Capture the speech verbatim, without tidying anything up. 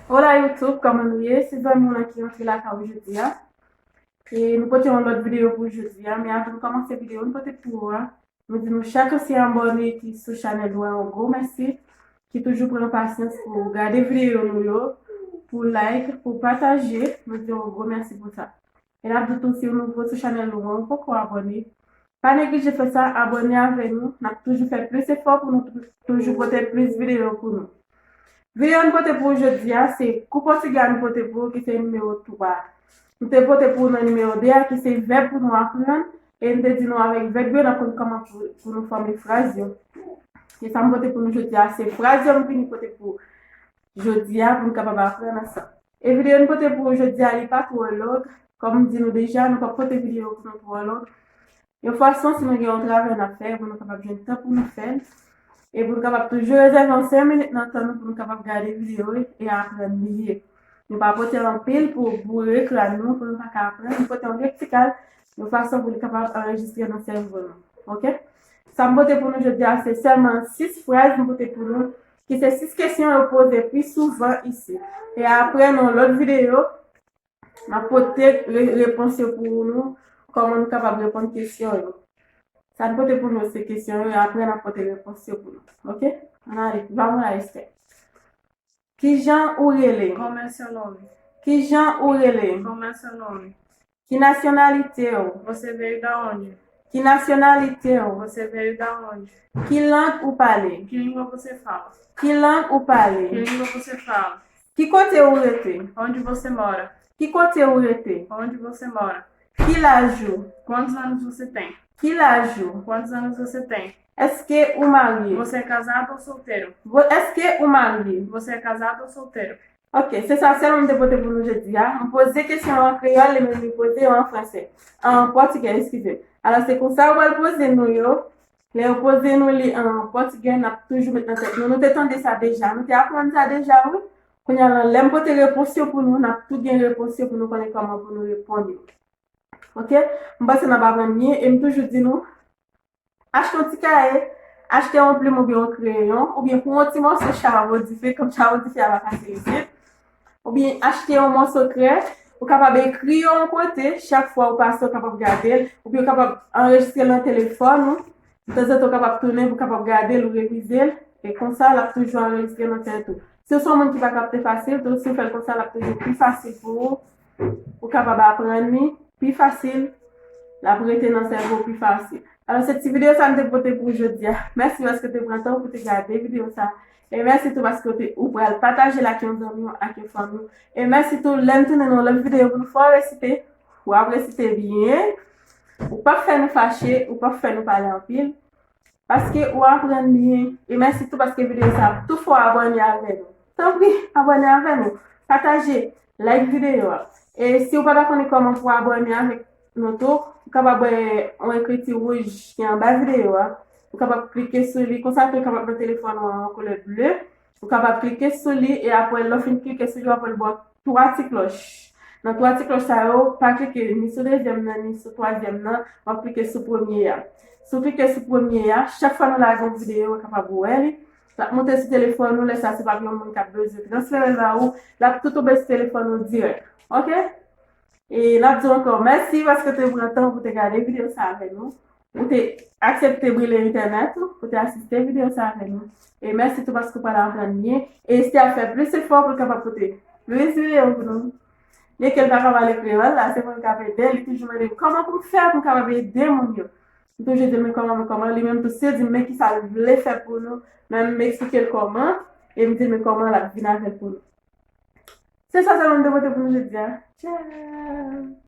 Hola YouTube, kòman nou ye? Se zanmi w lan ki rantre lakay ou jodi a. E nou pote yon lòt videyo pou jodi a, men avan nou kòmanse videyo, nou pote pou ou a. Nou di nou chak ansyen abòne ki sou chanèl nou an yon gwo mèsi, ki toujou pran pasyans pou gade videyo nou yo, pou like, pou pataje, nou di yon gwo mèsi pou sa. E n ap di tou, si w nouvo sou chanèl nou an, ou poko abòne, pa neglije fè sa, abòne avè nou. N ap toujou fè plis efò pou nou tou- toujou pote plis videyo pou nou. Videyo n pote pou ou jodi a, se kou pòtigè a n pote pou ou ki se nimewo twa. Nou te pote pou ou nan nimewo de a ki se vèb pou nou aprann, e n te di nou avèk vèb yo n ap konn kòman pou, pou nou fòme fraz yo. E sa m pote pou nou jodi a, se fraz yo m vini pote pou ou jodi a pou nou kapab aprann ansanm. E videyo n pote pou ou jodi a, li pa twò long. Kòm m di nou deja, nou p ap pote videyo pou nou twò long. Yon fason, si nou gen yon travay n ap fè, pou nou kapab jwenn tan pou nou fè l. E pou nou kapab toujou rezève yon senk minit nan tan nou pou nou kapab gade videyo e aprann li ye. Nou pa pote anpil pou boure ekran nou, pou nou pa ka aprann. Nou pote yon leksikal, yon fason pou li kapab anrejistre nan sèvo nou. Oke? Sa m pote pou nou jodi a, se sèlman sis fraz m pote pou nou, ki se sis kesyon yo poze pi souvan isi. E apre, nan lòt videyo, m ap pote re- repons yo pou nou, kòman nou kapab reponn kesyon yo. Sa n pote pou nou se kesyon yo, e apre n ap pote repons yo pou nou. Oke? Ann ale, vamos lá, Esther. Kijan ou rele? Como é seu nome? Kijan ou rele? Como é seu nome? Ki nasyonalite w? Você veio da onde? Ki nasyonalite w? Você veio da onde? Ki lang ou pale? Que língua você fala? Ki lang ou pale? Que língua você fala? Ki kote ou rete? Onde você mora? Ki kote ou rete? Onde você mora? Ki laj ou? Quantos anos você tem? Ki laj ou? Quantos anos você tem? Èske ou marye? Você é casado ou solteiro? Vo- Èske ou marye? Você é casado ou solteiro? Ok, se sa sèlman m te pote pou nou jodi a. M poze kesyon an kreyòl, li menm li poze yo an fransè. An pòtigè, eskize. Alò, se konsa yo pral poze nou yo. Lè yo poze nou li an pòtigè, n ap toujou met nan tèt nou. Nou te tande sa deja, nou te aprann sa deja, wi. Kounye a la, lè m pote repons yo pou nou, n ap tou gen repons yo pou nou konnen kòman pou nou reponn yo. Ok? M panse n ap aprann byen, e m toujou di nou, achte yon ti kaye, achte yon plim oubyen yon kreyon, oubyen pran yon ti mòso chavo dife, kòm chavo dife a pa fasil isit, oubyen achte yon mòso krè, ou kapab ekri yo yon kote, chak fwa ou pase, ou kapab gade l, oubyen ou kapab anrejistre l nan telefòn ou, tanzantan ou kapab tounen pou w kapab gade l ou revize l, e konsa, l ap toujou anrejistre nan tèt ou. Si w se yon moun ki pa kapte fasil, tou, si w fè l konsa, l ap toujou pi fasil pou ou, ou kapab aprann li pi fasil, l ap rete nan sèvo w pi fasil. Alò, se ti videyo sa m te pote pou ou jodi a. Mèsi paske w te pran tan pou w te gade videyo sa. E mèsi tou paske w te, ou pral pataje l ak yon zanmi w, ak yon fanmi w. E mèsi tou, lè n tounen nan yon lòt videyo pou nou fè w resite, w ap resite byen. Ou p ap fè nou fache, ou p ap fè nou pale anpil. Paske ou aprann byen. E mèsi tou paske videyo sa ap tou fè w abòne avè nou. Tanpri, abòne avè nou. Pataje, like videyo a. E si w pa ta konnen kòman pou w abòne avèk nou tou, ou kapab wè yon ekriti wouj ki anba videyo a. Ou kapab klike sou li, konsa tou li kapab nan telefòn ou an koulè ble. Ou kapab klike sou li, e apre, lè w fin klike sou li, w ap wè l ba w twa ti klòch. Nan twa ti klòch sa yo, pa klike ni sou dezyèm nan, ni sou twazyèm nan, w ap klike sou premye a. Si w klike sou premye a, chak fwa nou lage yon videyo, ou kapab wè li. L ap monte sou telefòn ou, lè sa se pa yon moun k ap bezwen transfere l ba ou, l ap tou tonbe sou telefòn ou dirèk. Ok? E n ap di w ankò mèsi paske w te pran tan pou w te gade videyo sa avè nou. Ou te aksepte brile entènèt ou, pou w te asiste videyo sa avè nou. E mèsi tou paske w pral aprann byen. E Esther ap fè plis efò pou l kapab pote plis videyo pou nou. Byenke l pa ka pale kreyòl la, se mwen k ap ede l, li toujou mande m kòman pou m fè pou m kapab ede moun yo. M toujou di l men kòman, men kòman, li menm tou si l di m men kisa l vle fè pou nou, men m eksplike l kòman, e m di l men kòman l ap vin avè l pou nou. Se sa sèlman m te pote pou nou jodi a. Tchao!